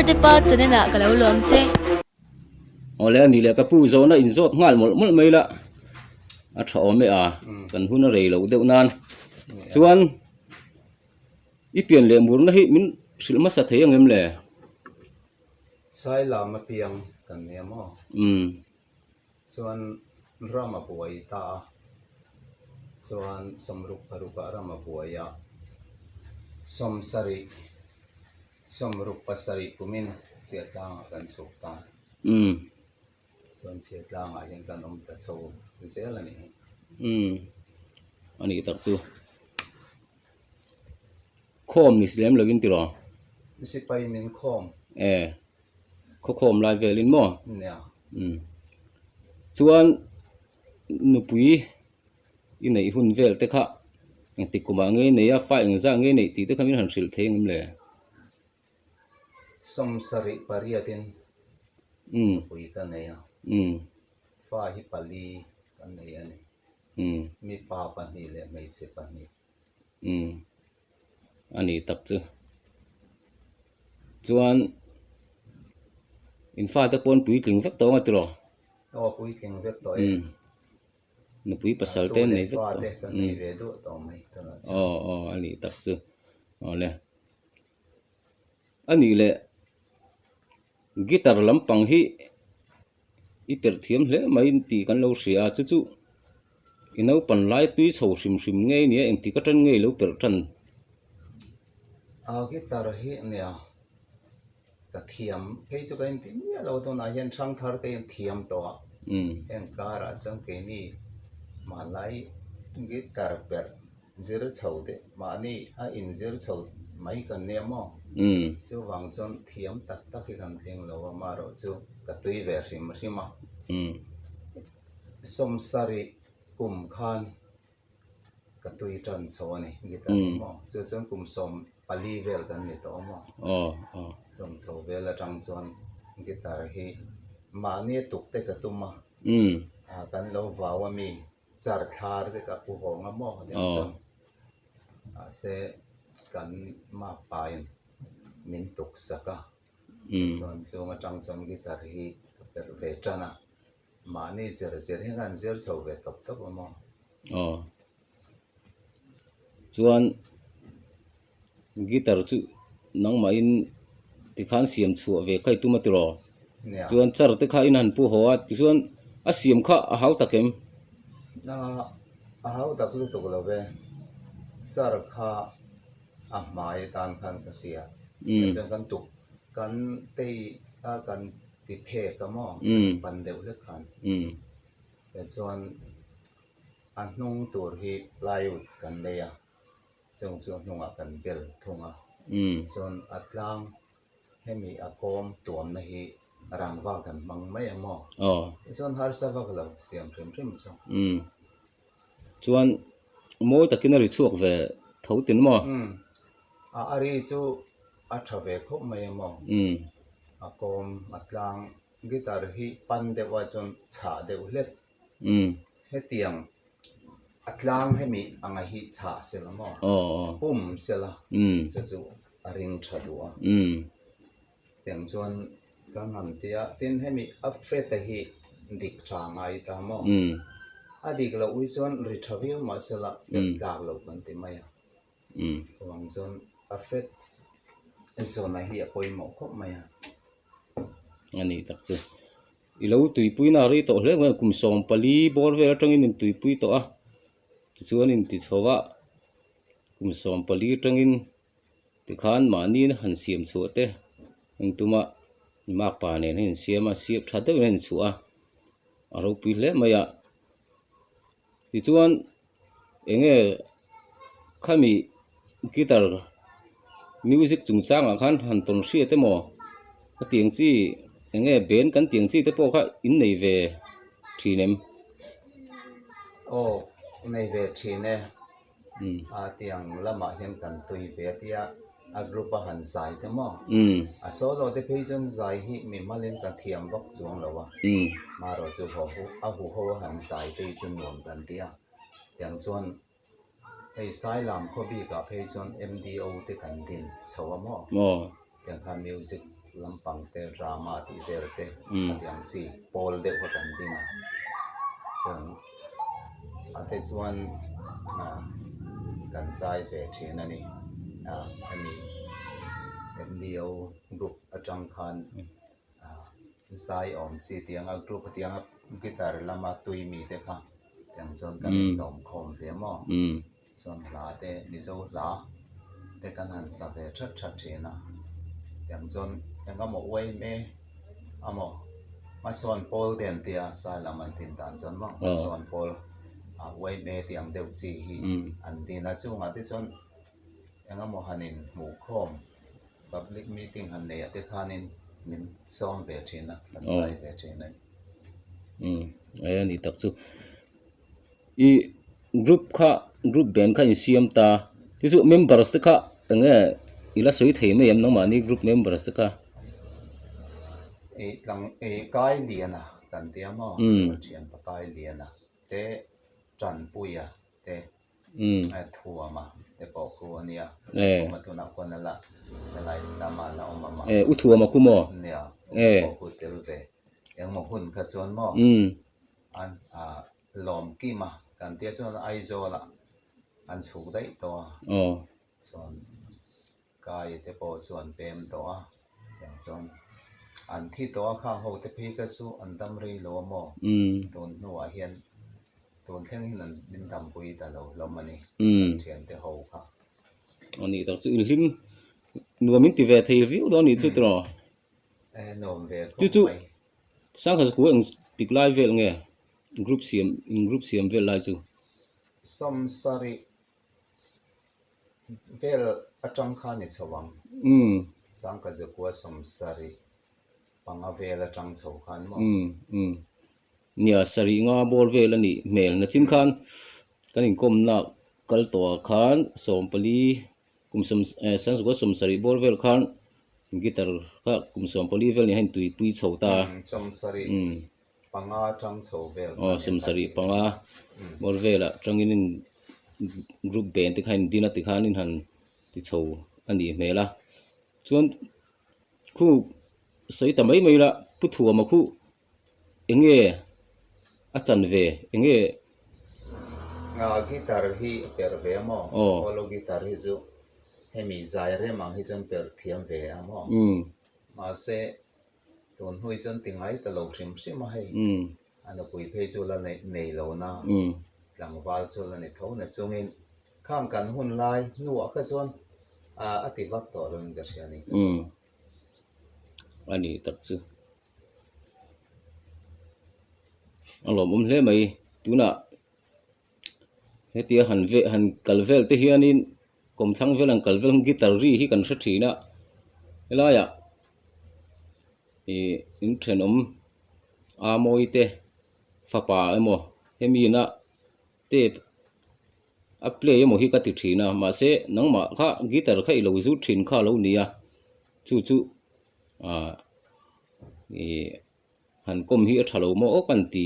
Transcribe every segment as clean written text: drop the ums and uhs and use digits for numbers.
Varte pa channel ah ka lo lawm che. Awle a nih leh ka pu zawhna inzawt nghal mawlh mawlh mai la a tha awm e a kan hun a rei loh deuh nan chuan i pian leh murna hi min hrilh hmasa thei ang em le? Sailam apiang kan nia maw? Chuan ram a buai ta a, chuan sawmruk parukah ram a buai a, sawmsarih sawmruk pasarih kumin Chiatlangah kan chhuk ta. Chuan Chiatlangah hian kan awm ta chho zel a nih hi. Umm a nih tak chu. Khawm ni si lem lovin tiraw? Sipai min khawm. E. Khawkhawm lai velin maw? Nia. Umm. Chuan nupui i neih hun vel te kha engtik kumah nge i nei a, fa engzah nge i neih tih te kha min han hrilh thei ang em le? 78 in nupui ka nei a. Fa hi pali kan nei a ni. Mipa pahnih leh hmeichhe pahnih. Umm a ni tak chu. Chuan in fate pawh an puitling vek tawh ang a tiraw? Aw puitling vek tawh e. Umm nupui pasal te an nei vek tawh. Tu leh fate kan nei ve duh tawh mai tunah chuan. Aw aw a ni tak chu. Awle. A nih leh guitar lampang hi i perh thiam hle mai tih kan lo hria a chu chu i naupan lai tui chho hrim hrim ngei nia engtik atang nge i lo perh tan. A guitar hi nia ka thiam phei chu ka inti miah lo tunah hian hrang thar te hian thiam tawh a heng karah chuan keini hmanlai guitar perh Zir chho teh mahni a inzir chho mai kan nia maw? Chuvang chuan thiam tak tak hi kan thleng lo a, amaherawh chu ka tui ve hrim hrim a. 70 kum khan ka tui tan chho a ni guitar hi maw? Chu chuan kum 14 vel kan ni tawh a maw? Sawm chho vel atang chuan guitar hi mahni a tuk te ka tum a, kan lo vau a mi. Char thlar te ka pu hawng a maw tih ang chuan mahse kan makpa in min tuk sak a tichuan chung atang chuan guitar hi ka perh ve tan a mahni zir zir hian an zir chho ve tawp tawp a maw. Aw chuan Guitar chu nangmahin tikhan siam chhuah ve kha i tum a tiraw? Chuan char te kha in han pu haw a, tichuan a siam kha a hau tak em? A hau tak lutuk lo ve, char kha a hmai atan khan ka ti a, tichuan kan tuk kan tei a kan ti phek a maw pan deuh hlek khan, tichuan a hnung tur hi plywood kan nei a. Chung chu hnungah kan bel thung a, chuan a tlang hemi a kawm tuamna hi rangva kan hmang mai ang maw? Tichuan harsa vak lo siam hrim hrim chu. Chuan mawi takin a ri chhuak ve tho tin maw? A a ri chu a tha ve khawp mai ang maw? A kawm a tlang guitar hi pan deuh a chuan chhah deuh hlek. Hetiang a tlang hemi anga hi chhah sela maw? Pum sela chu chu a ring tha duh a. Tiang chuan kan han ti a, tin hemi a fret a hi dik tha ngai ta maw? A dik loh hi chuan ri tha viau mah sela perh tlak loh kan ti mai a. Chuvang chuan a fret zawna hi a pawimawh khawp mai a. A nih tak chu. I lo tuipuina a rei tawh hle mai a, kum 14 bawr vel atangin in tuipui tawh a, tichuan in ti chho a, kum 14 atangin tikhan mahni han siam chhuah te eng tuma makpa nen a insiam a, siam tha deuhin a inchhuah a, a ropui hle mai a, tichuan. Eng nge khami guitar music chungchangah khan han tawn hriat emaw ka tiang chi eng nge band kan tiang chi te pawh kha in nei ve thin em? Aw nei ve thin e a tiang lamah hian kan tui ve a tia a group a han zai te maw a solo te phei chuan zai hi mi malin ka thiam vak chuang lo a marawh chu a huho a han zai te hi chu nuam kan ti a. Tiang chuan hei Sailam khaw bikah phei chuan MDO te kan din chho a maw? Tiang khan music lampang te drama tih vel te khati ang chi pawl deuh kha kan din a chuan a te chuan ah kan zai ve thin a ni ah hemi MDO group atang khan ah zai awm chi tianga group tianga guitar lama tui mi te kha tiang chuan kan inlawm khawm ve maw. Chuan hla te Mizo hla te kan han sa ve that that thin a, tiang chuan eng emaw uaime amaw hmasawn pawl te an tia sai lam an tin dan chuan maw hmasawn pawl ah uaime tiang deuh chi hi an din a, chungah te chuan eng emaw han in hmuh khawm public meeting han neih ah te khanin min sawm ve thin a, kan zai ve thin a ni. Umm a ni tak chu. I group kha group band kha insiam ta chu chu members te kha eng nge i la sawi thei mai em nangmahni group members te kha. I tlang i kai lian a kan tia maw chu thianpa kai lian a te tanpui a te thuam a te pawh khu a nia awm a tunah khuan a la helai lama la awm a mah u thuam a khu maw nia pawh khu tel ve engmaw hun kha chuan maw an ah lawm kim a kan tia chuan Aizawl ah an chhuk daih tawh a chuan Kai te pawh chu an pem tawh a tiang chuan an thi tawh a khang ho te phei kha chu an dam rei lo a maw tun hnuah hian tun thleng hian an min dampui ta lo hlawm a ni kan thiante ho kha. Anih tak chu inhlim nuam in ti ve thei viau dawn anih chu tiraw? Nuam ve khawp mai. Sangha zakua eng tik lai vel nge group siam in group siam vel lai chu? Sawmsarih vel atang kha ni chho ang. Sangha zakua sawmsarih panga vel atang chho khan maw? Nia sarih nga bawr vel a nih hmel. Nachin khan kan inkawmna kal tawhah khan sawmpali Kum sawm eh Sangha zakua sawmsarih bawr vel khan guitar kha kum 14 vel ni hian tuipui chho ta a. 75 tang chho vel kha nia. Aw 75 bawr velah tangin in group band te kha in din a tikhan in han ti chho a nih hmel a. Chuan khu sawi ta mai mai la Pu Thuama khu eng nge a chan ve eng nge. Guitar hi a perh ve a maw? Polo guitar hi chu hemi zai rem ang hi chuan perh thiam ve a maw? Mahse tun hnu hi chuan ti ngai ta lo hrim hrim a hei. A nupui phei chu la nei lo na tlangval chu la ni tho na chungin khang kan hun lai hnuah kha chuan a ti vak tawh lo in ka hria a ni. A ni tak chu. A lawmawm hle mai tunah hetia han ve han kal vel te hianin kawmthlang vel an kal vel hian guitar ri hi kan hre thin a helaiah ih in thenawm a mawi te fapa emaw hemi ina tape a play emaw hi ka ti thin a mahse nangmah kha guitar kha i lo zut thin kha a lo ni a chu chu ah ih han kawm hi a tha lo maw aw kan ti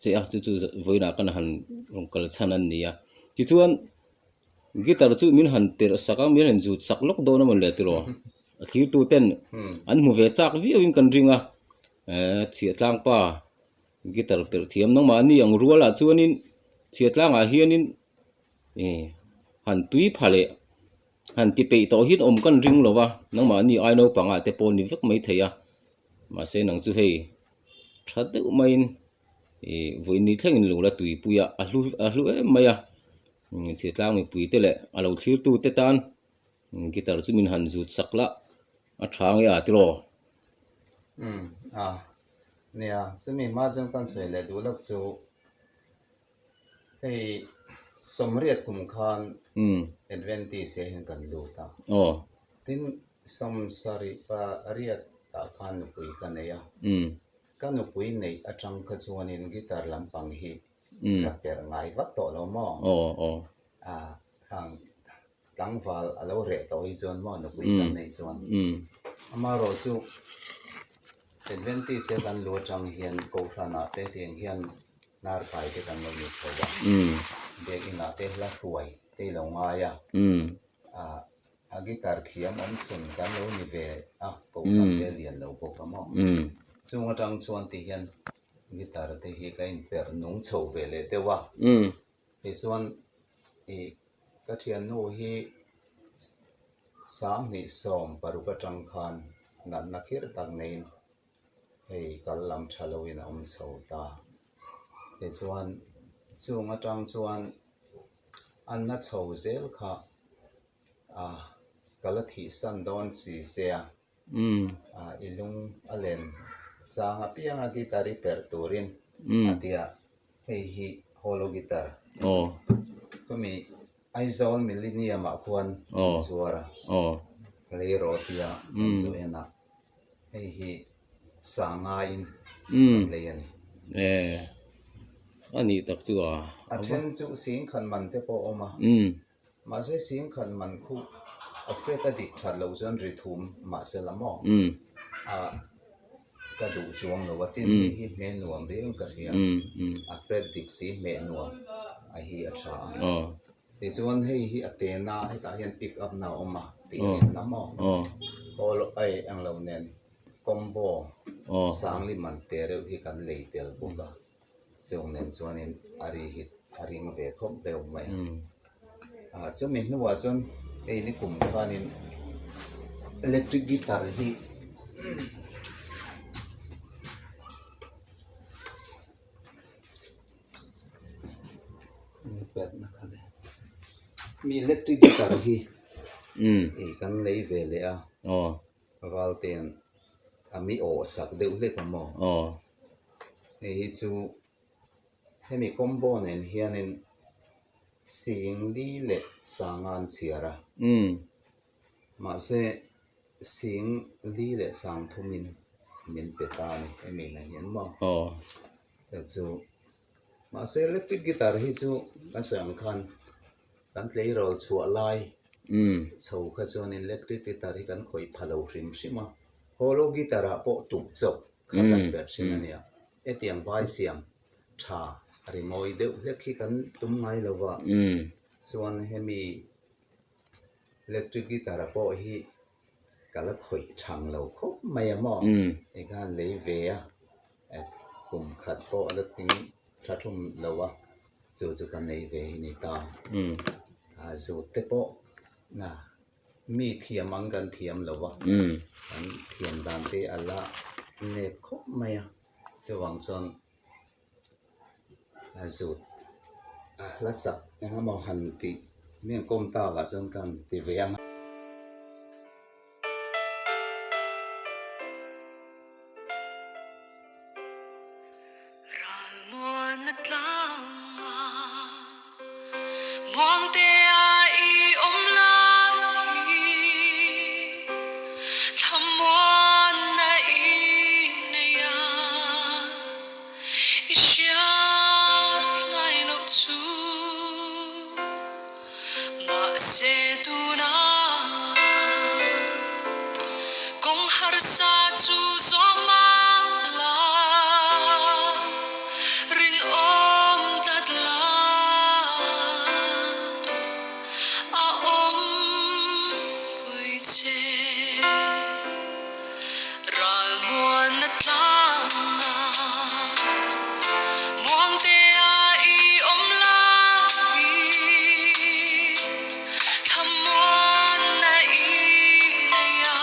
che a chu chu vawiinah kan han rawn kal chhan a ni a tichuan guitar chu min han perh sak a min han zut sak lawk dawn a mawn le tiraw a thlir tu ten an hmu ve chak viau in kan ring a eh chhiahtlang pa guitar perh thiam nangmahni ang rual ah chuanin chhiahtlang ah hianin ih han tui pha leh Han ti peih tawh hian awm kan ring lo va, nangmahni ai naupangah te pawh ni vek mai thei a, mahse nang chu hei tha deuh maiin ih vawiin ni thlengin lo la tuipui a, a hlu a hlu em mai a, chhiatlang mipui te leh a lo thlirtu te tan guitar chu min han zut sak la a tha nge a tiraw? Umm a, nia chumi hma chuan kan sawi leh duh loh chu. Hei sawmriat kum khan Adventist ah hian kan lut a. Tin sawmsarih pariat ah khan nupui ka nei a. Ka nupui neih atang kha chuanin guitar lampang hi ka perh ngai vat tawh lo maw? Khang Tlangval a lo reh tawh hi chuan maw nupui kan neih chuan amaherawh chu Adventist a kan lu atang hian Kohhranah te tiang hian hnar kai te kan lo ni chho a, biakinah te hla hruai te i lo ngai a, A guitar thiam awm chhun kan lo ni ve a, kohhran te lian lo bawk a maw? Chung atang chuan ti hian guitar te hi ka inperh nung chho ve leh deuh a. Tichuan ih ka thiannu hi 2016 atang khan natna khirh tak neiin hei kal lam tha loin a awm chho ta. Tichuan chung atang chuan an na chho zel kha a ka la thihsan dawn si se a, i lung a len chang apiang a guitar i perh turin a ti a, hei hi hollow guitar khawmi Aizawl Millennium ah khuan an zuar a, lei rawh tia an zu en a, hei hi sangaiin an lei a ni. A nih tak chu a. A then chu singkhat man te pawh a awm a. Mahse singkhat man khu a fret a dik that loh chuan ri thum mahse la maw? A ka duh chuang lo a tin hei hi hmeh nuam riau ka hria. A fret dik si hmeh nuam a hi a tha a. Tichuan hei hi a tena hetah hian pick up na a awm a tih a en la maw? Call ai ang lo nen combo sangli man te reuh hi kan lei tel bawk a. Chung nen chuanin a ri hi a ring ve khawp reuh mai a. Ah chumi hnuah chuan hei ni kum khanin electric guitar hi mi electric guitar hi ih kan lei ve leh a Valtea'n a mi awh sak deuh hlek ang maw? Hei hi chu hemi combo nen hianin sing li leh sanga an chhiar a. Mahse sing li leh sang thumin min pe ta a ni hemi inah hian maw? Hei chu mahse electric guitar hi chu kan sawi ang khan Kan tleirawl chhuah lai chho kha chuan electric guitar hi kan khawih pha lo hrim hrim a, hollow guitar ah pawh tuk chawp kha kan ber thin a nia. Hetiang vai siam tha rimawi deuh hlek hi kan tum ngai lo va, chuan hemi electric guitar ah pawh hi ka la khawih thang lo khawp mai a maw? Engkhan lei ve a, kum khat pawh a la ting tha thum lo a. Chu chu ka nei ve hi ni ta. A zut te pawh na mi thiam ang kan thiam lo va, kan thiam dan te a la nep khawp mai a, chuvang chuan a zut a hla sak eng emaw han tih mi an kawm takah chuan ka han ti ve ang a. Ralmuan a tlang a, Muangtea i awm lai, Thlamuanna i nei a, i hriat ngai loh chu. Mahse tunah kawng harsa chu zawh mah la, rinawm tlat la a awm pui che. Ralmuan a tlang a, Muangtea i awm lai, Thlamuanna i nei a,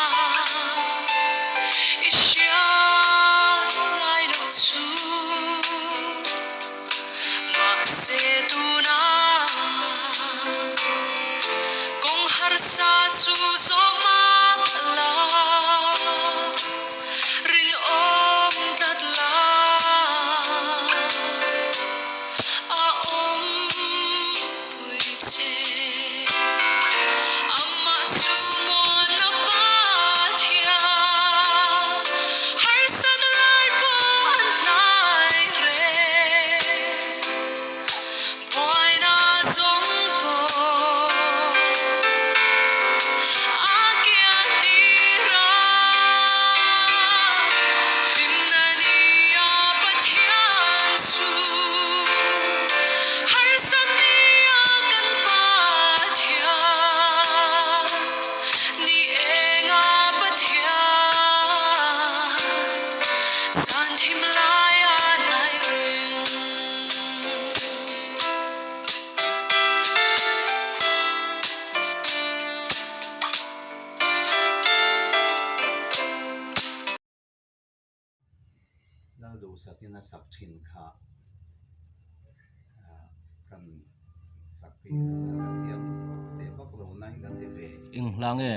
i hriat ngai loh chu. Mahse tunah kawng harsa chu zawh mah la, rinawm tlat la a awm pui che. Amah chu muan a Pathian, harsat lai pawh an hnai reng. sak thin kha kan sak tih kha ka thiam teh vak lo na in kan ti ve. Eng hla nge?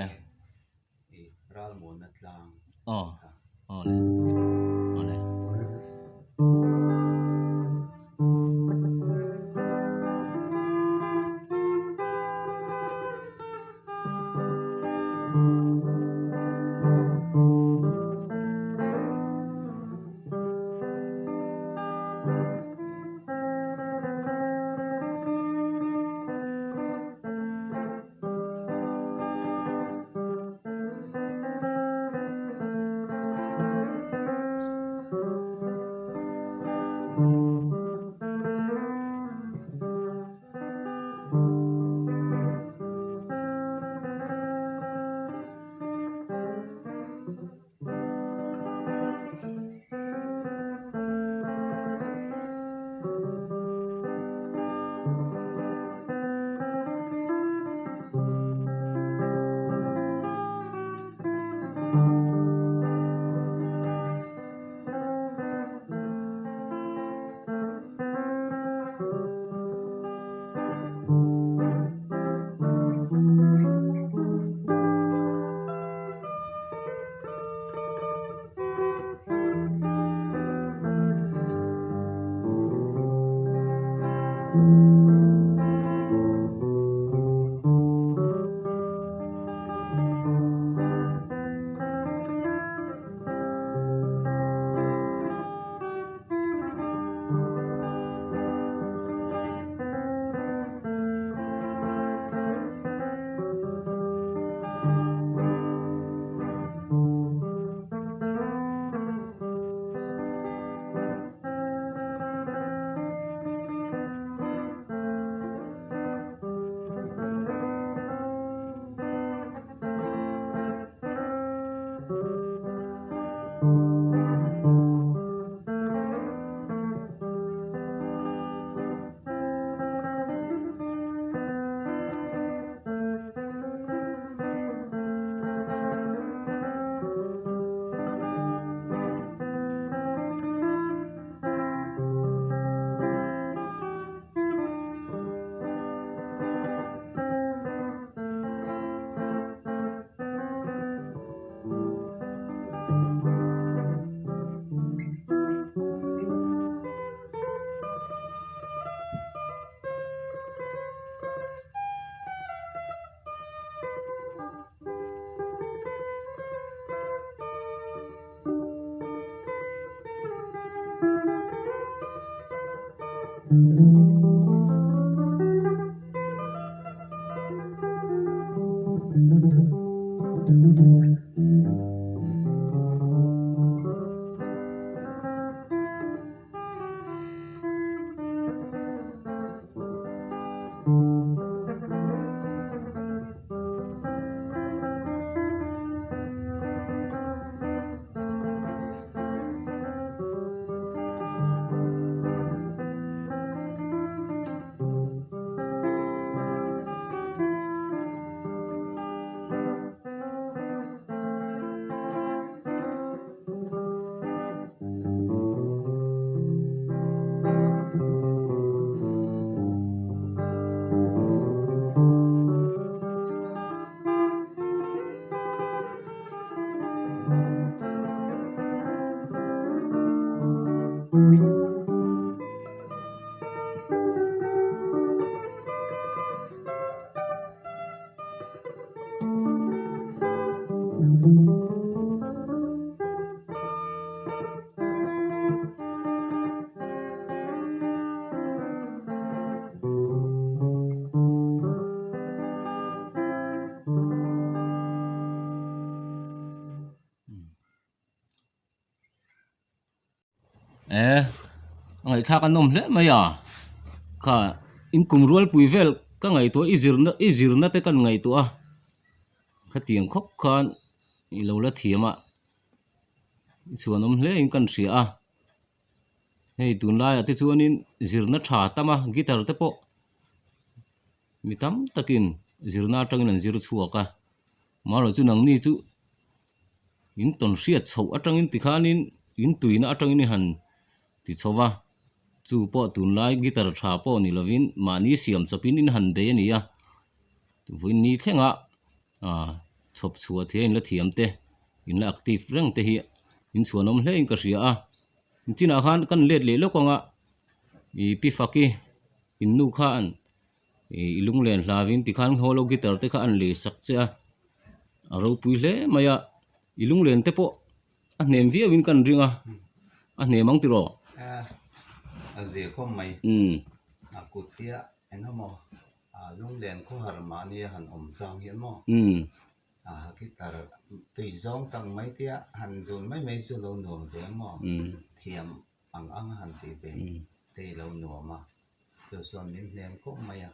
I ralmuanna tlang Aw aw le aw le. E a ngaihthlak a nawm hle mai a kha in kum rualpui vel ka ngaihtuah i zirna i zirna te kan ngaihtuah a khatiang khawp khan i lo la thiam a i chhuanawm hle in kan hria a hei tunlaiah te chuanin zirna tha tam a guitar te pawh mi tam takin zirna atangin an zir chhuak a marawh chu nangni chu in tawn hriat chhoh atangin tikhanin in tuina atangin i han. ti chho va, chu pawh tunlai guitar tha pawh ni lovin mahni siam chawpin in han bei a ni a, vawiin ni thlenga ah chhawp chhuah thei a inla thiam te, inla active reng te hi in chhuanawm hle in ka hria a, chinah khan kan let leh lawk ang a, ih pi faki in nu khan ih lunglen hlavin tikhan hollow guitar te kha an lei sak che a, a ropui hle mai a, i lunglen te pawh A hnem viau in kan ring a, a hnem ang tiraw? A zir khawp mai. A kut tia eng emaw lunglen khawhar mahni a han awm chang hian maw? A guitar tui zawng tak mai tia han zun mai mai chu lo nuam ve ang maw? Thiam ang ang a han tih ve te i lo nuam a, chu chuan min hnem khawp mai a.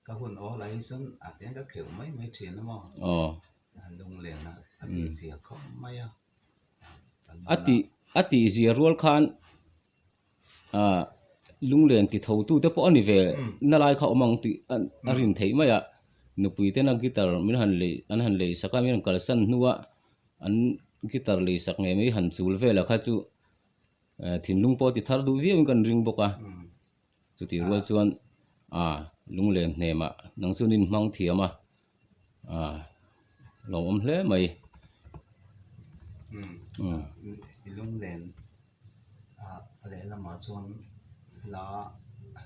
Ka hun awl ah hi chuan a tiang ka kheuh mai mai thin a maw? Lunglen a a tih zia khawp mai a. A tih a tih zia rual khan ah lunglen ti tho tu te pawh a ni ve na lai kha awm ang tih a rin theih mai a. Nupui tena guitar min han lei an han lei sak a min han kalsan hnua an guitar lei sak ngei mai han chul vel a kha chu thinlung pawh ti thar duh viau in kan ring bawk a. Chutih rual chuan ah lunglen hnemah nang chuan in hmang thiam a. Ah lawmawm hle mai. Umm i lunglen ah lehlamah chuan hla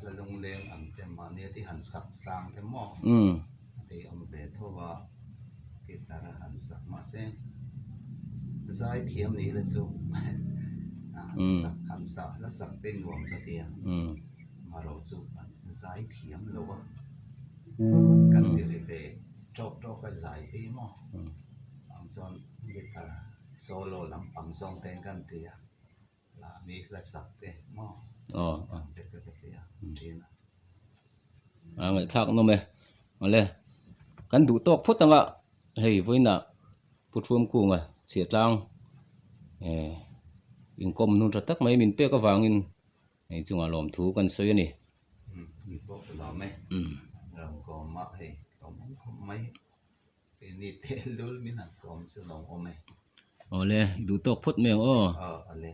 hla lungleng ang te mahni te han sak sang te maw a tei awm ve tho a guitar a han sak mahse zai thiam ni la chu sak han sak hla sak te nuam ka tia marawh chu zai thiam lo a. Kan ti ri ve tawk tawk a zai hi maw ang chuan guitar solo lampang zawng te kan ti a la mi hla sak te maw ang te ka ti a thin a. A ngaihthlak nawm e awle kan duh tawk phawt anga hei vawiinah Pu Thuamkunga chhiatlang eh inkawm hnun tha tak mai min pek avangin Hei chungah lawmthu kan sawi a ni. Ni pawh ka lawm e. Ram kawm ah hei lawm awm khawp mai. Keini te lul min han kawm chu lawm awm e. Awle, i duh tawk phawt mai ang aw. Aw, awle.